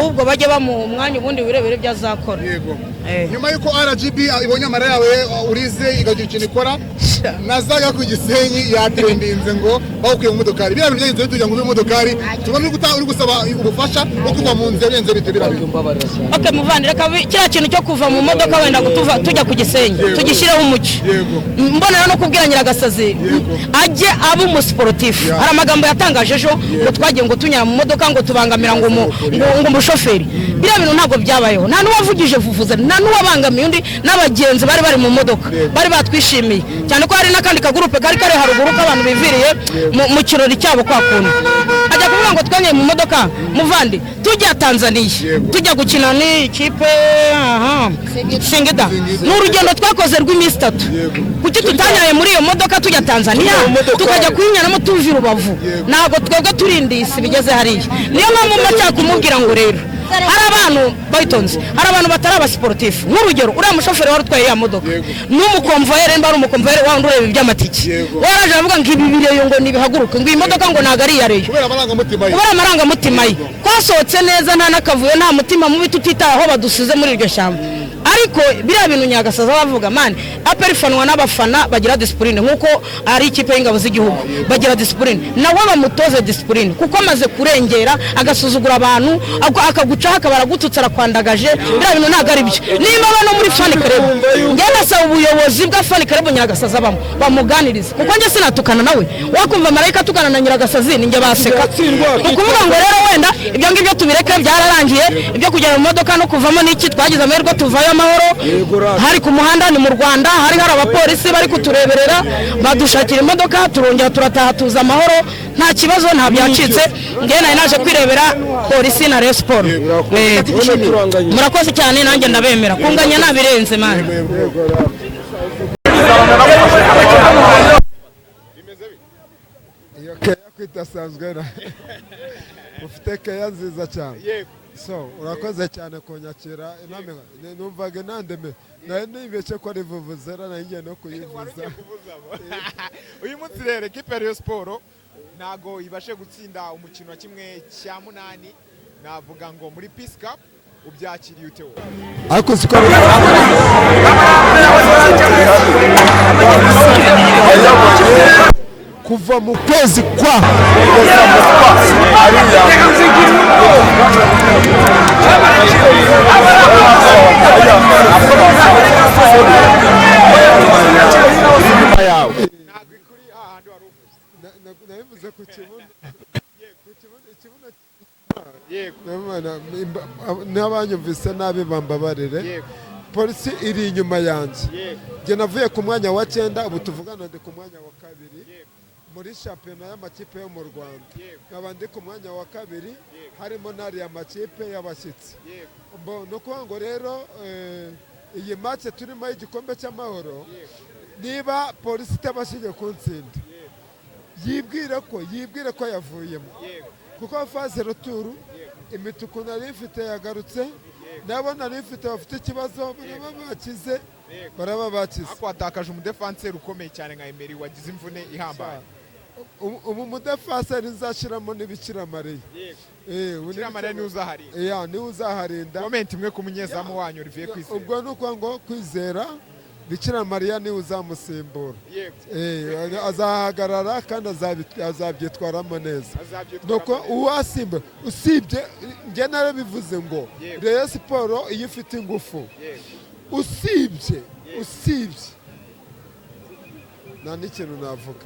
Ahubwo bajye bamuha umwanya, ubundi birebere ibyo azakora. Yego. Eh. Nyuma y'uko RGB ibonye amara yawe urize, ikagira ikintu ikora, nazaga ku Gisenyi yatrendinze ngo bawukuye mu modokari. Biriya bintu byagenze bite kugira ngo uve mu modokari? Tubona uri gusaba ubufasha bwo kuva mu nzira. Birenze bite biriya bintu? Ok muvandi, reka kiriya kintu cyo kuva mu modoka wenda gutuva tujya ku Gisenyi tugishyireho umucyo. Mbonera no kubwira Nyiragasazi ajye aba umusiporutifu. Hari amagambo yatangaje ejo ngo twagiye ngo tunyara mu modoka, ngo tubangamira ngo umushoferi. Biriya bintu ntabwo byabayeho. Nta n'uwavugije vuvuze, nta n'uwabangamiye undi, n'abagenzi bari bari mu modoka bari batwishimiye cyane, ko hari n'akandi kagurupe kari kari haruguru k'abantu biviriye mu kirori cyabo. Kwa kuntu ajya kuvuga ngo twanyeye mu modoka, muvandi, tujya Tanzaniya, tujya gukina n'ikipe, aha, Singida, ni urugendo twakoze rw'iminsi 3. Kuki tutanyaye muri iyo modoka tujya Tanzaniya, tukajya kuyinyaramo tuva i Rubavu? Ntabwo twebwe turindisi bigeze hariya. Niyo mpamvu mba nshaka kumubwira ngo rero hari abantu bayitonze, hari abantu batari abasiporutifu. Nk'urugero, uriya mushoferi wari utwaye iriya modoka n'umukomvayeri, nimba ari umukomvayeri wa wundi ureba iby'amatike, waraje aravuga ngo ibi bireyo ngo nibihaguruke, ngo iyi modoka ngo ntabwo ari iya Rayon. Kubera amarangamutima ye. Kubera amarangamutima ye. Twasohotse neza, nta n'akavuyo, nta mutima mubi, tutitaye aho badusize muri iryo shyamba. Ariko biriya bintu Nyagasaza bavuga, man, APR ifanwa n'abafana bagira discipline, nk'uko ari ikipe y'ingabo z'igihugu bagira discipline. Nawe bamutoze discipline, kuko amaze kurengera agasuzugura abantu, akagucaho, akaba aragututse, arakwandagaje. Biriya bintu ntabwo ari byo. Niba aba no muri fan club, njye ndasaba ubuyobozi bwa fan club Nyiragasaza bamo bamuganirize, kuko njye sinatukana nawe. Wakumva marayika atukana na Nyiragasazi, ninjye baseka. Ni ukuvuga ngo rero wenda ibyo ngibyo tubireke, byararangiye. Ibyo kugera mu modoka no kuvamo n'iki, twagize amahirwe tuvayo amahoro. Hari ku muhanda, ni mu Rwanda, hari hari abapolisi bari kutureberera, badushakira imodoka, turongera turataha, tuza amahoro, nta kibazo, nta byacitse. Njye nari naje kwirebera Polisi na Rayon Sport. Murakoze cyane, nanjye ndabemera. Kunganya nabirenze, man. Iyo keya ko idasanzwe na ufite keya nziza cyane. So urakoze cyane kunyakira. Inama numvaga inandeme, nari nibeshye ko ari vuvuzera, nari ngiye no kuyivuza. Uyu munsi rero ekipe ya Rayon Sport ntago ibashe gutsinda umukino wa 1/8, navuga ngo muri Peace Cup. Ubyakiriye ute wowe? Ariko siko kuva mu kwezi kwa Ntabwo ikuri hahandi wari uvuze. Nabivuze ku kibuno, ku kibuno, ikibuno. N'abanyumvise nabi bambabarire. Polisi iri inyuma yanjye. Njye navuye ku mwanya wa 9, ubu tuvugana ndi ku mwanya wa 2 muri shampiyona y'amakipe yo mu Rwanda. Nkaba ndi ku mwanya wa 2, harimo n'ariya makipe y'abashyitsi. Ni ukuvuga ngo rero iyi match turimo y'igikombe cy'amahoro, niba Polisi itabashije kuntsinda, yibwire ko yavuyemo, kuko phase retour imituku nari mfite yagarutse, nabo nari mfite bafite ikibazo baraba bakize, baraba bakize. Ariko watakaje umudefanseri ukomeye cyane nka Emery wagize imvune ihambaye. Ubu mudefaseri nzashyiramo ni Bikira Mariya. Ubu ni Bikira Mariya niwe uzaharinda. Yeah, niwe uzaharinda. Comment imwe ku munyezamu wanyu Olivier Kwizera. Ubwo ni ukuvuga ngo Kwizera, Bikira Mariya niwe uzamusimbura. Azahagarara kandi azabyitwaramo neza. Azabyitwaramo Nuko neza. uwasimbura, usibye njye narabivuze ngo Rayon Sport iyo ifite ingufu, usibye nta n'ikintu navuga.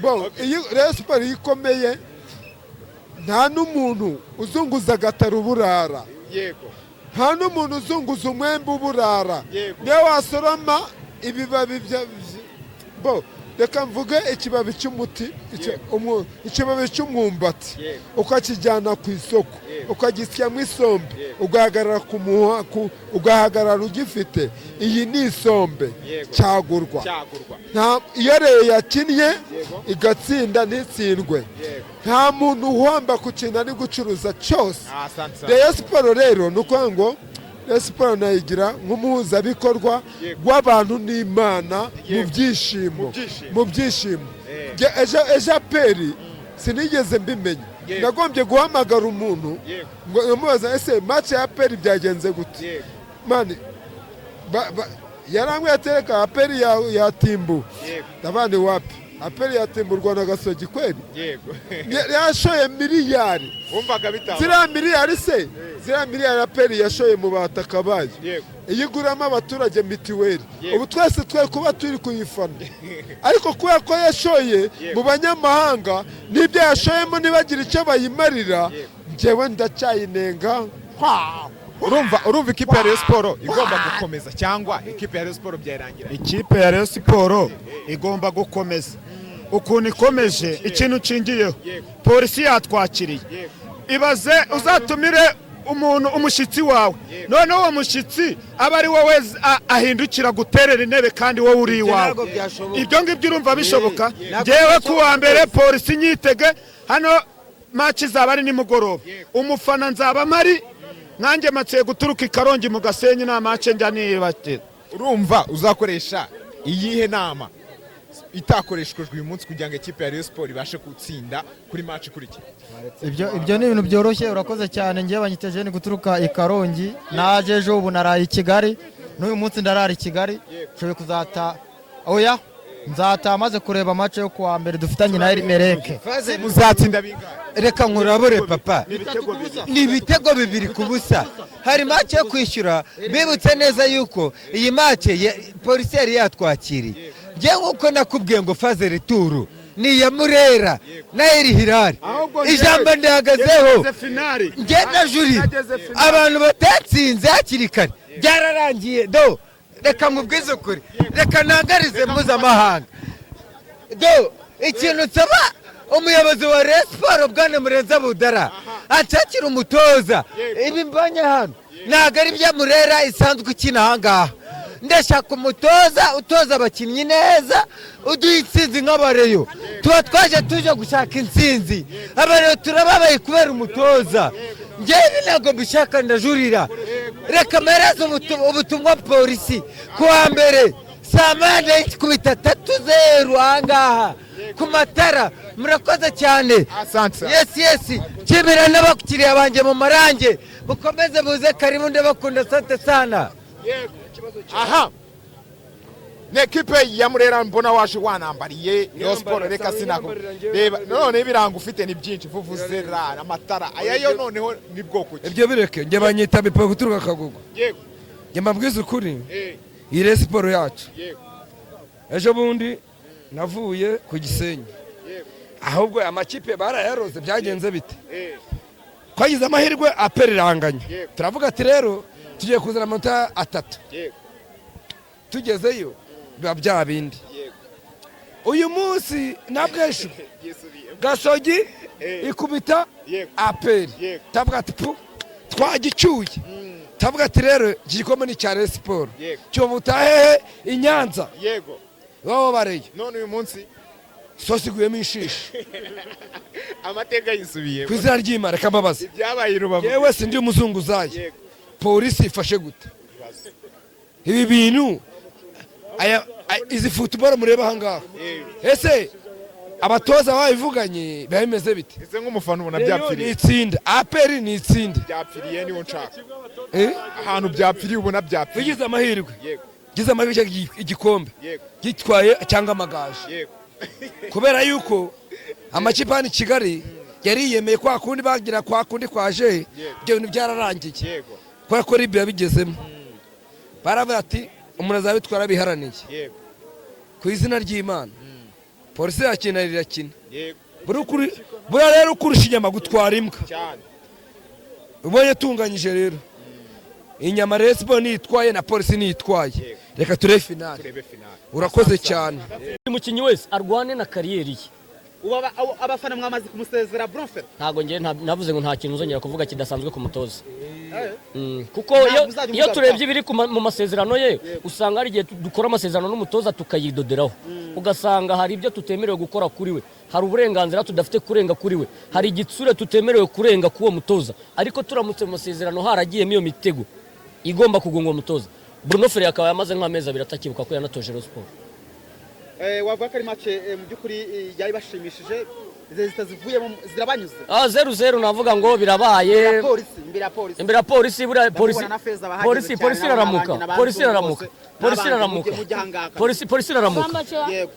Bon, iyo Rayon Sport iyo ikomeye, nta n'umuntu uzunguza agataro uburara, nta n'umuntu uzunguza umwembe uburara. Niyo wasoroma ibibabi bya bo, reka mvuge ikibabi cy'umuti, ikibabi cy'umwumbati, ukakijyana ku isoko, ukagisyamo isombe, ugahagarara ku muha, ugahagarara ugifite iyi ni isombe, cyagurwa. Cyagurwa. Nta iyo Rayon yakinnye igatsinda ntitsindwe, nta muntu uhomba ku kintu ari gucuruza cyose. Asante sana. Rayon Sport rero, ni ukuvuga ngo Rayon Sport nayigira nk'umuhuzabikorwa w'abantu n'Imana mu byishimo. Mu byishimo. Mu byishimo. Njye ejo APR sinigeze mbimenya. Nagombye guhamagara umuntu ngo mubaza: "Ese match ya APR byagenze gute?" Man, yarambwiye atereka APR ya timbu. Ndabandi wapi, APR yatimburwa na Gasogi kweli? Yashoye miliyari. Wumvaga bitaba. Ziriya miliyari se, ziriya miliyari APR yashoye mu bataka bayo, iyo iguramo abaturage mituweli, ubu twese twe kuba turi kuyifana. Ariko kubera ko yashoye mu banyamahanga, n'ibyo yashoyemo ntibagire icyo bayimarira, njyewe ndacyayinenga. Urumva ikipe ya Rayon Sport igomba gukomeza cyangwa ikipe ya Rayon Sport byarangira? Ikipe ya Rayon Sport igomba gukomeza ukuntu ikomeje. Ikintu nshingiyeho, Polisi yatwakiriye. Ibaze uzatumire umuntu umushyitsi wawe, noneho uwo mushyitsi aba ari wowe ahindukira guterera intebe kandi wowe uri iwawe. Ntabwo byashoboka. Ibyo ngibyo urumva bishoboka? Ntabwo Ngewe ku wa byashoboka mbere rwose. Polisi nyitege hano, match izaba ari nimugoroba, umufana nzaba mpari. Nkanjye matsiye guturuka i Karongi mu Gasenyi, nta match njya nibatira. Urumva uzakoresha iyihe nama itakoreshejwe uyu munsi kugira ngo ikipe ya Rayon Sport ibashe gutsinda kuri match ikurikira? Ibyo ni ibintu byoroshye, urakoze cyane. Ngewe banyiteje ni guturuka i Karongi, naje ejo, ubu naraye i Kigali, n'uyu munsi ndarara i Kigali. Nshoboye kuzata, oya, nzataha maze kureba match yo kuwa mbere dufitanye na Erimereke. Muzatsinda bingahe? Reka nkurabure papa, ni ibitego 2-0. Hari match yo kwishyura. Bibutse neza yuko iyi match Polisi yari yatwakiriye. Njye nk'uko nakubwiye ngo phase retour ni iya Murera na Al Hilal, ijambo ndihagazeho. Njye na juri abantu batatsinze hakiri kare byararangiye. Do, reka nkubwize ukuri, reka ntangarize mpuzamahanga. Do, ikintu nsaba umuyobozi wa Rayon Sport, bwana Murenzi Abudara, anshakira umutoza. Ibi mbonye hano ntabwo ari ibya Murera isanzwe ikina ahangaha. Ndashaka umutoza utoza abakinnyi neza, uduha intsinzi. Nk'abareyo tuba twaje tuje gushaka intsinzi. Abareyo turababaye kubera umutoza. Njyewe ibi ntabwo mbishaka, ndajurira. Reka mpereze ubutumwa Polisi: ku wa mbere saa 1 ndayikubita 3-0 ahangaha ku matara. Murakoze cyane. Asante. Yes, nshimira n'abakiriya banjye mu marange, mukomeze muze, karibu, ndabakunda, asante sana. Aha ni ekipe ya Murera, mbona waje wanambariye Rayon Sport. Reka sinako reba none ibirango ufite ni byinshi, vuvuzera, amatara aya yo noneho ni bwoko ki? Ibyo bireke, njye banyita bipo guturuka Kagugu. Njye mbabwiza ukuri, iyi Rayon Sport yacu, ejo bundi navuye ku Gisenyi. Ahubwo amakipe barayaroze, byagenze bite? Twagize amahirwe, APR iranganya. Turavuga ati rero tugiye kuzana amanota 3. Tugezeyo biba bya bindi. Uyu munsi nabwo ejo Gasogi ikubita APR, tavuga ati pu twagicyuye. Tavuga ati rero iki gikombe ni icya Rayon Sport, cyobuta hehe? I Nyanza. Baba bareye. None uyu munsi? Sosi iguyemo ishishi. Amateka yisubiye. Ku izina ry'Imana, reka mbabaze. Ibyabaye i Rubavu. Yewe, sindi umuzunguzayi. Polisi ifashe gute ibi bintu? Izi football mureba ahangaha, ese abatoza babivuganye, biba bimeze bite? Ese nk'umufana ubona Rayon ni byapfiriye? itsinda, APR ni itsinda. Byapfiriye niwo nshaka. Eh? Ahantu byapfiriye, ubona byapfiriye? Ugize amahirwe, gize amahirwe igikombe gitwaye cyangwa Amagaju, kubera yuko amakipe hano i Kigali yari yiyemeye kwa kundi bagira kwa kundi kwaje, ibyo bintu byararangiye. Kubera ko ribi yabigezemo, baravuga ati umuntu azabitwara biharaniye. Ku izina ry'Imana, Polisi irakina, irakina. Buriya rero ukurusha inyama gutwara imbwa. Cyane. Ubonye tunganyije rero inyama, Rayon Sport niyitwaye na Polisi niyitwaye. Reka turebe finale. Turebe finale. Urakoze cyane. Buri mukinnyi wese arwane na carrière ye. Ubu abafana mwamaze kumusezera Bronfer? Ntabwo ngewe navuze ngo nta kintu uzongera kuvuga kidasanzwe ku mutoza. Kuko Ntabwo uzajya iyo umugaruka. turebye ibiri mu masezerano ye, usanga hari igihe dukora amasezerano n'umutoza tukayidoderaho, ugasanga hari ibyo tutemerewe gukora kuri we, hari uburenganzira tudafite kurenga kuri we, hari igitsure tutemerewe kurenga k'uwo mutoza. Ariko turamutse mu masezerano haragiyemo iyo mitego igomba kugonga uwo mutoza, Bruno Ferry akaba yamaze nk'amezi 2 atakibuka ko yanatoje Rayon Sport. Wavuga ko ari match mu by'ukuri yari bashimishije? Zivuyemo zirabanyuze. 0-0 navuga ngo birabaye. Imbere ya polisi. Imbere ya polisi, buriya polisi polisi polisi iraramuka, polisi iraramuka, polisi iraramuka, polisi iraramuka.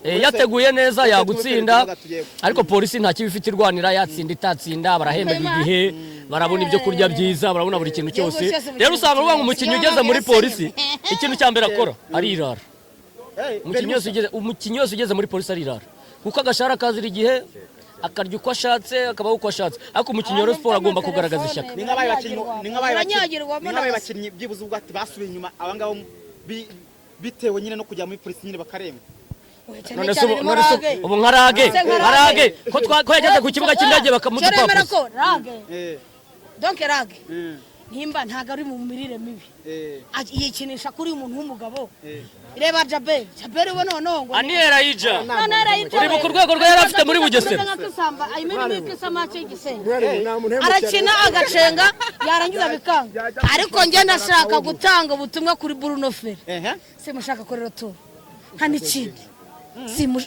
Yateguye neza yagutsinda, ariko polisi nta kibi ifite irwanira, yatsinda itatsinda barahembwa igihe, barabona ibyo kurya byiza, barabona buri kintu cyose. Rero usanga uvuga ngo umukinnyi ugeze muri polisi, ikintu cya mbere akora arirara. Umukinnyi wese ugeze muri polisi arirara, kuko agashahara kazira igihe, akarya uko ashatse, akabaho uko ashatse. Ariko umukinnyi wa Rayon Sport agomba kugaragaza ishyaka. Ni nk'abaye bakinnyi byibuze ubwo ati basubiye inyuma abangabo bitewe nyine no kujya muri polisi nyine bakarenga. None se ubu nka Rage ko yageze ku kibuga cy'indege bakamudupapuro. Ko Rage, donc Rage nimba ntago ari mu mirire mibi, yikinisha kuri umuntu w'umugabo. Reba Jabel, Jabel we noneho ngo Aniera Ija uri ku rwego rwa yari afite muri Bugesera, arakina agacenga yarangiza bikanga. Ariko njye ndashaka gutanga ubutumwa kuri Bruno Ferry, simushaka korera tour nta n'ikindi.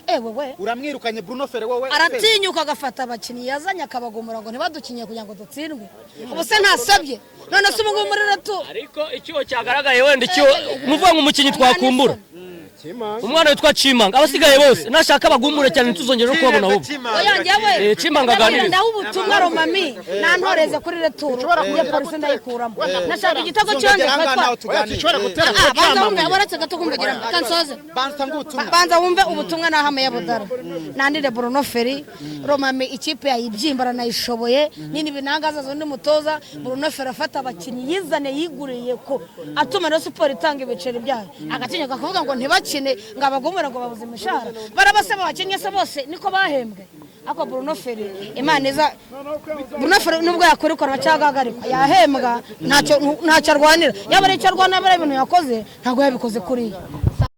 Ewe uramwirukanye Bruno Ferry wowe. Aratinyuka agafata abakinnyi yazanye akabagomora ngo ntibadukinye kugira ngo dutsindwe. Ubu se ntasabye none se ubu ngubu muri reto. Ariko icyuho cyagaragaye wenda icyuho nuvuga ngo umukinnyi twakumbura umwana witwa Chimanga, abasigaye bose nashaka bagumure cyane ntituzongere no kubabona ahubwo. Chimanga aganiriza. Ndaho ubutumwa Romami nantoreze kuri returo iyo polisi ndayikuramo, nashaka igitego cyongeye kwatwa. Banza gato kumvugira kansoze, banza wumve ubutumwa nahame ya Budara nandire Bruno Ferry. Romami ikipe yayibyimbara nayishoboye nini binangaza zo ndi mutoza Bruno Ferry afata abakinnyi yizane yiguriye ko atuma na siporo itanga ibiceri byayo, agatinyuka akavuga ngo ntibakine ngo abagomera ngo babuze imishahara. Barabasaba abakinnyi se bose niko bahembwe. Ako Bruno Ferry Imana iza Bruno Ferry nubwo yakurikora cyagahagarikwa yahembwa, ntacyo arwanira, yaba ari icyo arwanira, ari ibintu yakoze ntabwo yabikoze kuriya.